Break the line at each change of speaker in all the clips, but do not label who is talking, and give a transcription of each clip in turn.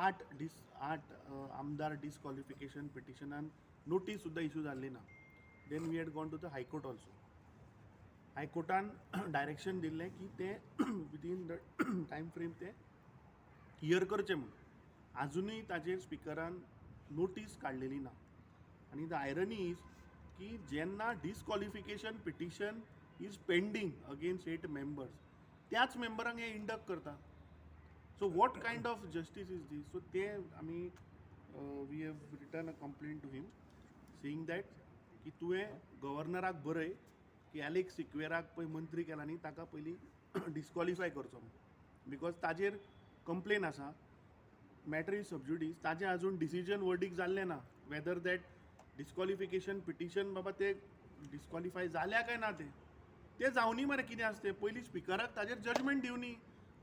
आठ आमदार डिसक्वॉलिफिकेशन पिटिशनान नोटीस सुद्दां इशू जाल्ली ना. Then we had gone to the High Court also. हायकोर्टान direction दिल्लें की ते विदीन the time frame ते here करचे म्हूण. आजुनूय ताजेर स्पिकरान नोटीस काडलेली ना. आनी the irony is की जेन्ना disqualification petition is pending against eight members, त्याच मेंबरांक हे इंडक्ट करता. So what kind of justice is this? So ते आमी we have written a complaint to him saying that की तुवें गव्हर्नराक बरय की एलेक्स सिक्वेराक पळय मंत्री केला न्ही, ताका पयलीं डिस्क्वॉलिफाय करचो म्हणून, because ताजेर कंप्लेन आसा. मॅटर is सब ज्युडीस. ताजें अजून डिसिजन वर्डीक जाल्लें ना, वेदर that disqualification petition बाबा ते डिस्क्वॉलिफाय जाल्या काय ना. ते ते जावनी मरे कितें आसा तें पयलीं स्पिकराक ताजेर जजमेंट दिवनी,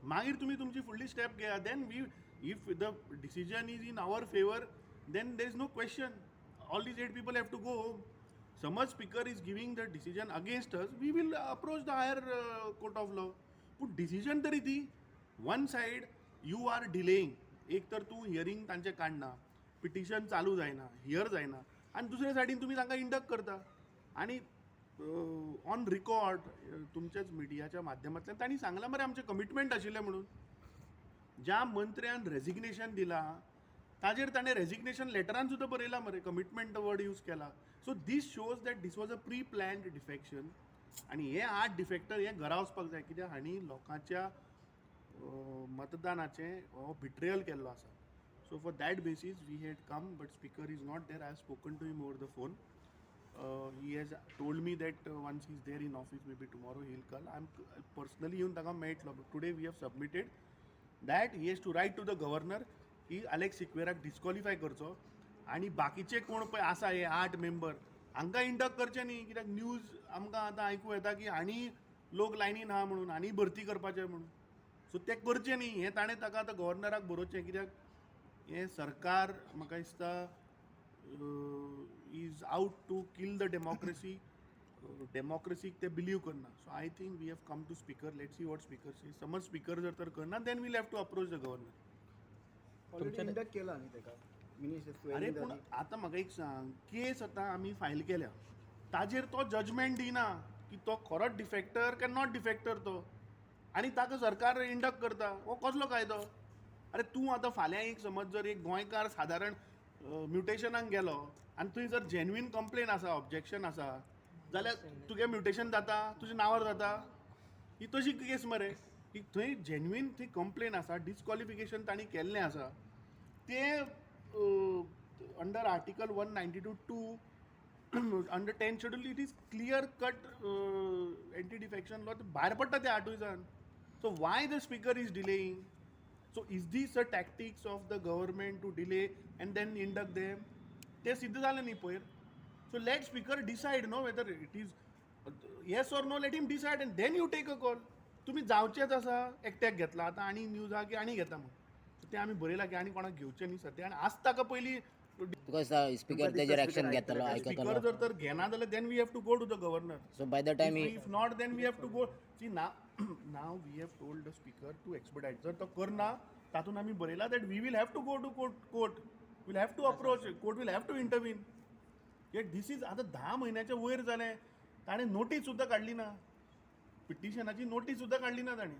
मागीर तुमी तुमची फुडली स्टेप घेया. Then we if the decision is in our favour, then there is no question, all these eight people have to go home. समज Speaker is giving the decision against us, we will approach the higher court of law. पूण decision तरी दी. One side you are delaying, एक तर तूं hearing तांचें काडना, petition चालू जायना, here जायना, आनी दुसरे सायडीन तुमी तांकां इंडक्ट करता. आनी ऑन रिकॉर्ड तुमच्याच मिडियाच्या माध्यमांतल्यान तांणी सांगलां मरे, आमचें कमिटमेंट आशिल्लें म्हणून. ज्या मंत्र्यान रेजिग्नेशन दिलां ताजेर ताणें रेजिग्नेशन लेटरान सुद्दां बरयलां मरे, कमिटमेंट वर्ड यूज केला. So this shows that this was a pre planned defection. आनी हे आठ डिफेक्टर हे घरा वचपाक जाय, कित्याक हांणी लोकांच्या मतदानाचें हो बिट्रेयल केल्लो आसा. So for that basis we had come, but Speaker is not there. I have spoken to him over the phone. He has told me that once he's there in office, maybe tomorrow, he'll call. I'm personally येवन ताका मेळटलो. But today we have submitted that he has to write to the governor की Alex सिक्वेराक disqualify करचो आनी बाकीचे कोण पळय आसा हे आठ मेंबर, हांकां इंडक्ट करचे न्ही, कित्याक न्यूज आमकां आतां आयकूं येता की आनी लोक लायनीन आहा म्हणून, आनी भरती करपाचे म्हणून. सो ते करचे न्ही हें ताणें ताका आतां गव्हर्नराक बरोवचें, कित्याक हें सरकार म्हाका दिसता is out to kill the democracy. डेमोक्रेसीक ते बिलीव करना. So I think we have come to Speaker. Let see what Speaker say. समज स्पीकर जर तर करना, then we'll have to approach the governor.
Already induct केला न्ही ताका मिनिस्टर.
अरे, पूण आतां म्हाका एक सांग, केस आतां आमी फायल केल्या, ताजेर तो जजमेंट दिना की तो खरोच डिफेक्टर काय not defector तो, आनी ताका सरकार इंडक्ट करता. हो कसलो कायदो? अरे, तूं आतां फाल्यां एक समज जर एक गोंयकार सादारण म्युटेशनाक गेलो आनी थंय जर जेन्युइन कंप्लेन आसा, ऑब्जेक्शन आसा जाल्यार तुगे म्युटेशन जाता, तुज्या नांवार जाता? ही तशी केस मरे की थंय जेन्युइन थंय कंप्लेन आसा, डिस्क्वॉलिफिकेशन तांणी केल्लें आसा. तें under Article 192(2), under 10 Schedule, it is clear cut anti defection law भायर पडटा ते आठूय जाण. So why the Speaker is delaying? So is this a tactics of the government to delay and then induct them? ते सिद्ध जालें न्ही पयर. So let Speaker decide, no, whether it is yes or no. Let him decide and then you take a call. तुमी जावचेच आसा, एकट्याक घेतला आतां आनी न्यूज आहा की आनी घेता म्हूण. तें आमी बरयलां की आनी कोणाक घेवचें न्ही सद्या आनी आज ताका पयलीं.
तुका दिसता स्पीकर तेजेर एक्शन घेतलो,
स्पीकर
आयकतलो?
जर तर घेना जाल्यार then we have to go to the governor.
So by the time
If not, then we have to go. See, now we have told the Speaker to expedite. जर तो करना, तातूंत आमी बरयला that we will have to go to court. Court will have to approach, court will have to intervene. कित्याक this is आतां 10 म्हयन्याच्या वयर जालें, ताणें नोटीस सुद्दां काडली ना, पिटिशनाची नोटीस सुद्दां काडली ना ताणें.